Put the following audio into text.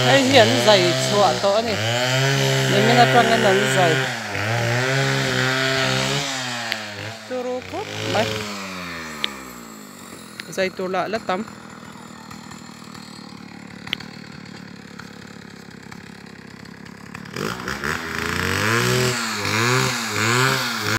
Hei hi an zai chhuah tawh a ni nimin atangin an zai turu khawp mai zai tur lah la tam.